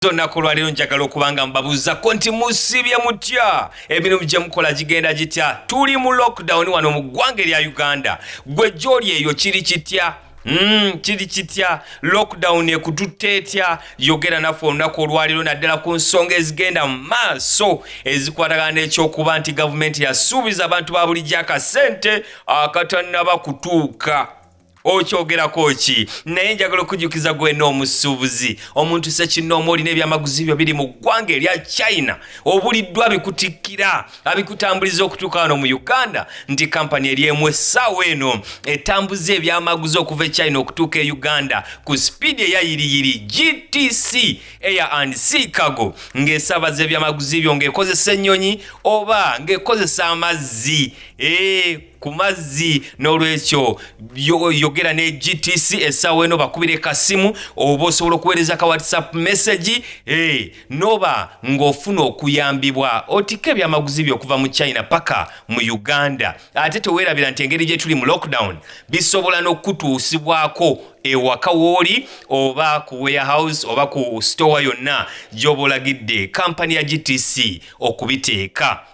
Olunaku olwaleero njagala okuba nga mbabuuzako nti musibye mutya? Emirimu gye mukola gigenda gitya? Tuli mu lockdown wano mu ggwanga erya Uganda. Gwe gy'oli eyo kiri kitya? Kiri kitya? Lockdown ekututte etya? Yogera naffe olunaku olwaleero naddala ku nsonga ezigenda mu maaso ezikwatagana n'ekyokuba nti gavumenti yasuubiza abantu ba bulijjo akasente akatannaba kutuuka. Okyogerako ki? Naye njagala okujjukiza gwena omusuubuzi, omuntu ssekinnoomu, olina ebyamaguzi byo biri mu ggwanga erya China, obuliddwa abikutikkira, abikutambuliza okutuuka wano mu Uganda, nti kampani eri emu essaawa eno etambuza ebyamaguzi okuva e China okutuuka e Uganda ku sipiidi eya yiriyiri, GTC Air and Sea Cargo, ng'esaabaza ebyamaguzi byo ng'ekozesa ennyonyi oba ng'ekozesa amazzi. Ku mazzi. N'olwekyo yogera ne GTC essaawa eno, bakubire kasimu oba osobola okuweereza ka WhatsApp message, noba ng'ofuna okuyambibwa otikke ebyamaguzi byo okuva mu China paka mu Uganda. Ate teweerabira nti engeri gye tuli mu lockdown, bisobola n'okutuusibwako ewaka w'oli oba ku warehouse oba ku store yonna gy'oba olagidde kampani ya GTC okubiteeka.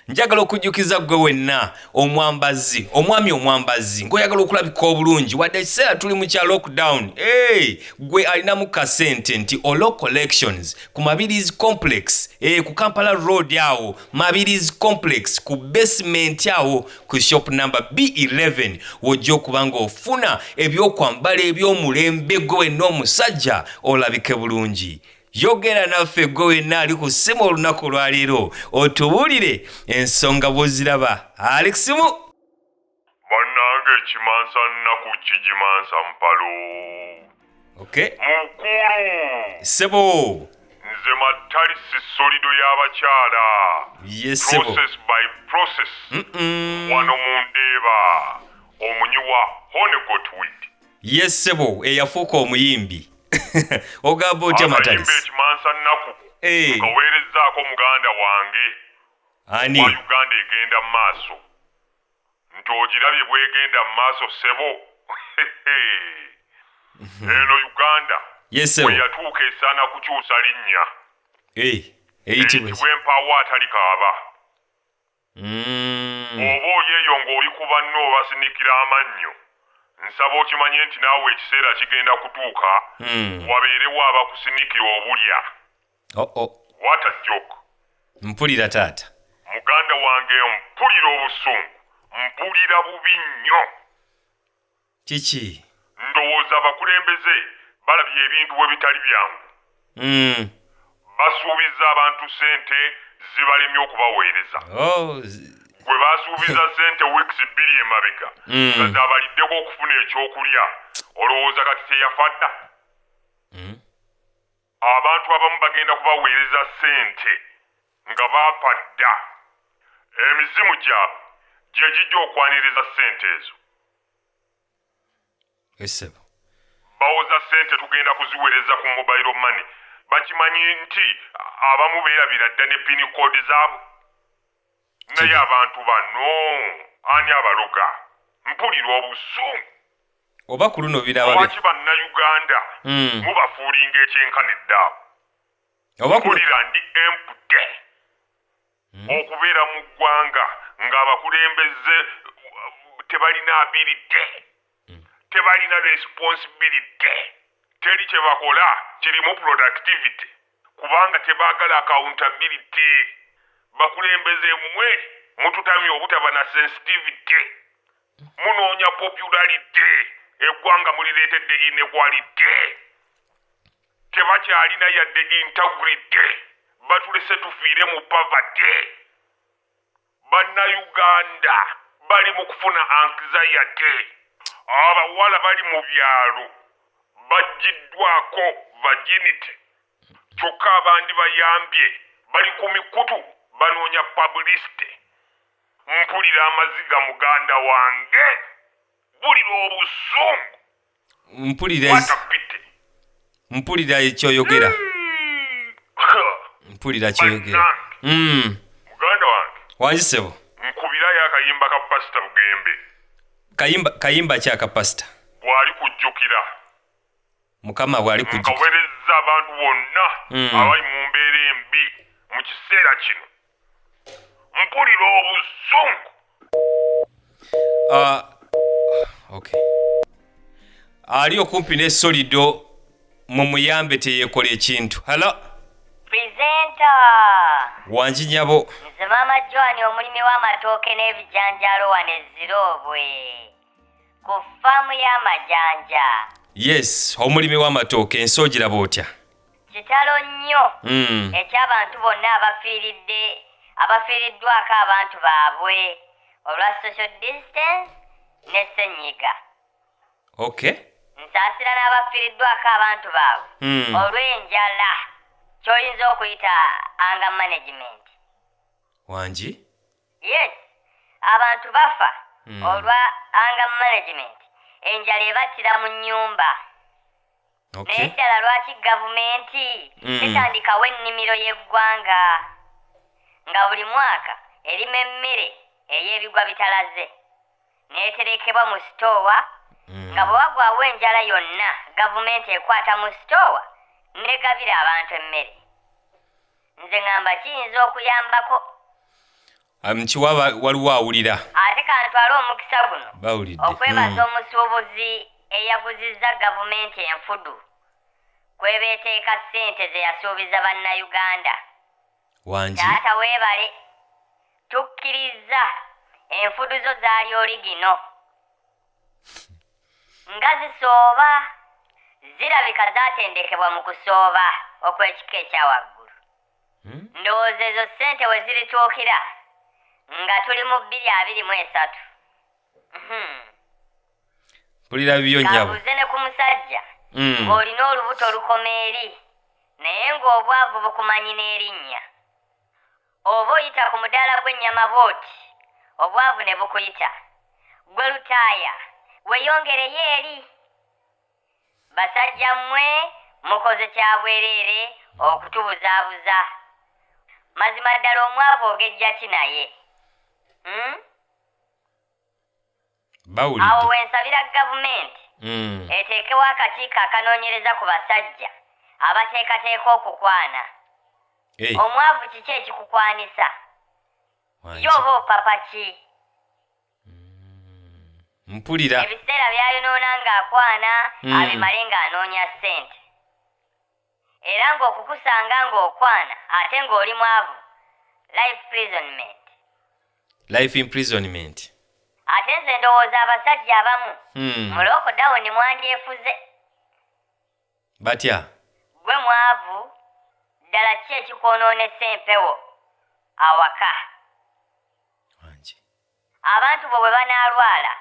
Njagala okujjukiza ggwe wenna omwambazi, omwami omwambazi, ng'oyagala okulabika obulungi wadde ekiseera tuli mu kya lockdown, hey, gwe alinamu kasente, nti Olo Collections ku Mabirizi Complex, hey, ku Kampala Road awo Mabirizi Complex ku basement awo ku shop number B11 wojja okuba ng'ofuna ebyokwambala eby'omulembe, gwe wenna omusajja olabike bulungi. Yogera naffe gwe wenna ali ku ssimu olunaku olwaleero, otubuulire ensonga bw'oziraba. Ali ku simu? Bannange, ekimansa nnaku kigimansa mpalo. Mukulu. Sebo. Nze Matalisi Solido y'abakyala. Yes, sebo. Process by process. Wano mu Ndeeba, omunyi wa honeygoat weed. Yes, sebo, eyafuuka omuyimbi. Ogamba otya? Akayimba Matalisi. Ekimansa nnaku nkaweerezzaako muganda wange Ani? wa Uganda egenda mu maaso, nti ogirabye bwegenda mu maaso, ssebo? Eno Uganda Yes, sebo. bwe yatuuka esaana kukyusa linnya. Eyitibwa? Eyitibwa empaawo atali kaaba. Oba oli eyo ng'oli ku banno obasinikira amannyo, nsaba okimanye nti naawe ekiseera kigenda kutuuka wabeerewo abakusinikira obulya. Oh, oh. What a joke! Mpulira, taata. Muganda wange, mpulira obusungu, mpulira bubi nnyo. Kiki? Ndowooza abakulembeze balabye ebintu bwe bitali byangu. Basuubiza abantu ssente, zibalemye okubaweereza. Oh, Gwe basuubiza ssente weeks 2 emabega nga zabaliddeko okufuna ekyokulya, olowooza kati teyafa dda? Abantu abamu bagenda kubaweereza ssente nga baafa dda. Emizimu gyabwe gye gijja okwaniriza ssente ezo. Esebo. Bawoza ssente tugenda kuziweereza ku mobile money. Bakimanyi nti abamu beerabira dda ne pin code zaabwe. Naye abantu bano ani abaloga? Mpulira obusungu. Oba ku luno biraba Lwaki Bannayuganda mubafuulinga ekyenkanidde awo? Oba ku Mpulira ndi empty okubeera mu ggwanga ng'abakulembeze tebalina ability, tebalina responsibility, teri kye bakola kirimu productivity kubanga tebaagala accountability. Bakulembeze mmwe mututamye obutaba na sensitivity, munoonya popularity, eggwanga mulireetedde inequality. Tebakyalina yadde integrity, batulese tufiire mu poverty. Bannayuganda bali mu kufuna anxiety. Abawala bali mu byalo baggiddwako virginity, kyokka abandi bayambye bali ku mikutu banoonya publicity. Mpulira amaziga, muganda wange, mpulira obusungu. Mpulira. What a pity. Mpulira ekyoyogera, mpulira kyoyogera. Muganda wange. Wangi, sebo. Nkubirayo akayimba ka Pasita Bugembe. Kayimba, kayimba ki aka pasita? Bw'ali kujjukira. Mukama bw'ali kujjukiza. Nkaweerezza abantu bonna abali mu mbeera embi mu kiseera kino. Mpulira obusungu. Okay. Ali okumpi ne Solido mumuyambe teyeekola ekintu. Hello? Presenter! Wangi nnyabo. Nze Maama Joan omulimi w'amatooke n'ebijanjaalo wano e Ziroobwe ku ffaamu y'amajanja. Yes, omulimi w'amatooke ensi ogiraba otya? Kitalo nnyo eky'abantu bonna abafiiridde abafiiriddwako abantu baabwe olwa social distance ne ssennyiga. Okay. Nsaasira n'abafiiriddwako abantu baabwe olw'enjala ky'oyinza okuyita anger management. Wangi? Yes, abantu bafa olwa anger management. Enjala ebattira mu nnyumba. Naye ddala lwaki gavumenti tetandikawo ennimiro y'eggwanga nga buli mwaka erima emmere ey'ebigwa bitalaze n'eterekebwa mu sitoowa nga bwe wagwawo enjala yonna gavumenti ekwata mu sitoowa n'egabira abantu emmere. Nze ŋŋamba kiyinza okuyambako. Nkiwa waliwo awulira. Ate kantwale omukisa guno Bawulidde. okwebaza omusuubuzi eyaguzizza gavumenti enfudu kwebeeteeka ssente ze yasuubiza bannayuganda. Wangi? Taata weebale, tukkirizza enfudu zo zaali oligino. Nga zisooba, zirabika zaatendekebwa mu kusooba okw'ekika ekya waggulu. Ndowooza ezo ssente we zirituukira nga tuli mu 2023. Mpulira bibyo nnyabo. Kambuuze ne ku musajja ng'olina olubuto lukoma eri naye ng'obwavu bukumanyi n'erinnya. Oba oyita ku mudaala gw'ennyama bw'oti, obwavu ne bukuyita. Gwe lutaaya, weeyongereyo eri. Basajja mmwe mukoze kya bwereere okutubuzaabuza. Mazima ddala omwavu ogejja ki naye? Bawulidde. Awo we nsabira gavumenti eteekewo akakiiko akanoonyereza ku basajja abateekateeka okukwana. Omwavu kiki ekikukwanisa? Ye oba opapa ki? Mpulira. Ebiseera by'ayonoona ng'akwana abimale ng'anoonya ssente. Era ng'okukusanga ng'okwana ate ng'oli mwavu, life imprisonment. Life imprisonment. Ate nze ndowooza abasajja abamu mu lockdown mwandyefuze. Batya? Gwe mwavu, ddala ki ekikwonoonesa empewo awaka? Wangi. Abantu bo bwe banaalwala,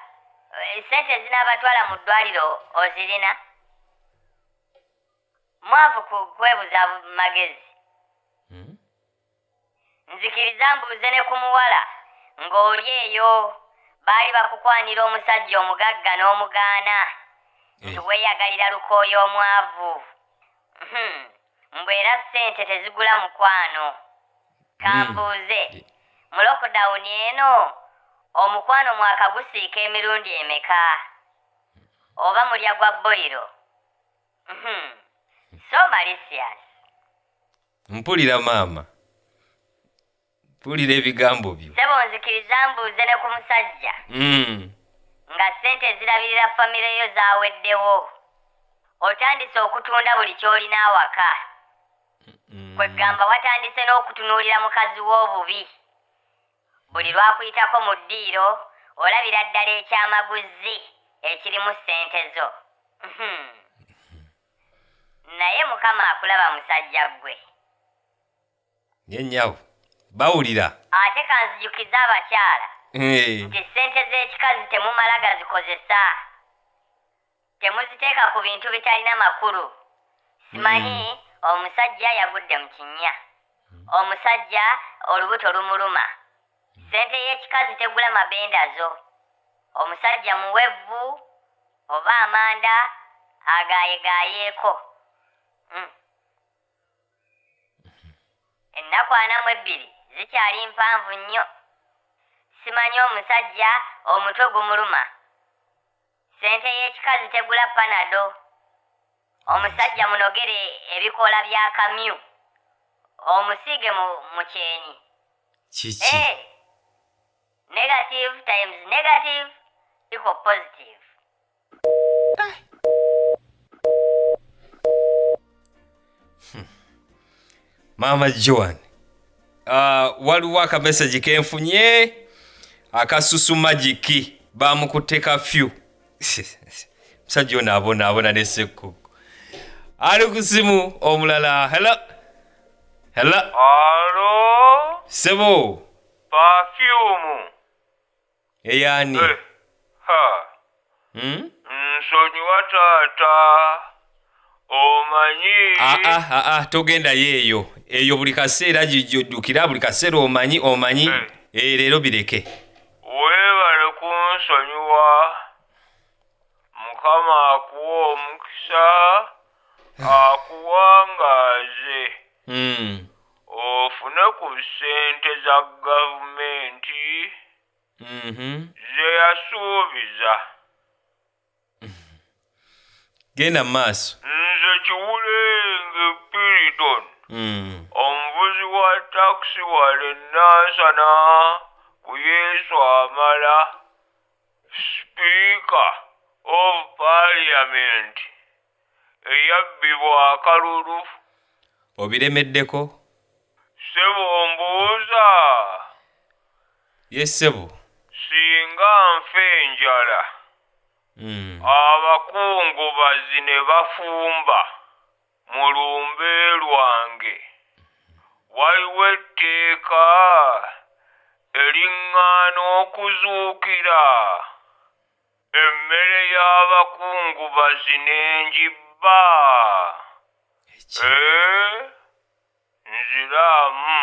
ssente zinaabatwala mu ddwaliro ozirina? Mwavu kwebuza magezi. Nzikiriza mbuuze ne ku muwala ng'oli eyo baali bakukwanira omusajja omugagga n'omugaana nti weeyagalira lukooya omwavu. Mbu era ssente tezigula mukwano. Kambuuze, mu lockdown eno omukwano mwakagusiika emirundi emeka? Oba mulya gwa bboyiro? So malicious. Mpulira maama. Mpulira ebigambo byo. Ssebo nzikiriza mbuuze ne ku musajja nga ssente ezirabirira famire yo zaaweddewo. Otandise okutunda buli ky'olina awaka. Kwegamba watandise n'okutunuulira mukazi w'obubi. Buli lwakuyitako mu ddiiro olabira ddala ekyamaguzi ekirimu ssente zo. Naye Mukama akulaba musajja ggwe. Ye nnyabo, bawulira. Ate kanzijukize abakyala nti ssente z'ekikazi temumala gazikozesa. Temuziteeka ku bintu bitalina makulu. Simanyi omusajja yagudde mu kinnya. Omusajja olubuto lumuluma. Ssente y'ekikazi tegula mabenda zo. Omusajja muwevu oba amanda agaayegaayeeko. Ennaku 42 zikyali mpanvu nnyo. Simanyi omusajja omutwe gumuluma. Ssente y'ekikazi tegula panado. Omusajja munogere ebikoola bya kamyu omusiige mu kyenyi. Kiki? Eh, negative times negative equal positive. Maama Joan, waliwo akamesagi kenfunye akasusu magiki bamukutte kafyu. Musajja ono abonaabona ne Ssekkuku. Ali ku simu omulala. Hello, hello. Alo, Sebo. Perfume. Eyani? Eh, ha. Hmm? Nsonyiwa taata. Omanyi. Aa, togenda yeeyo. Eyo buli kaseera gijjuddukira, buli kaseera omanyi. Eh. Eh, leero bireke. Weebale kunsonyiwa. Mukama akuwa omukisa, akuwangaaze. Ofune ku ssente za gavumenti ze yasuubiza. Genda mu maaso. Nze Kiwulenge Piriton, omuvuzi wa takisi wale Nansana ku Yesu Amala, Speaker of Parliament eyabbibwa akalulu. Obiremeddeko? Ssebo mbuuza. Ye ssebo. Singa nfa enjala, abakungubazi ne bafumba mu lumbe lwange, waliwo etteeka eriŋŋaana okuzuukira, emmere y'abakungubazi n'engibba. Eki? Nziraamu.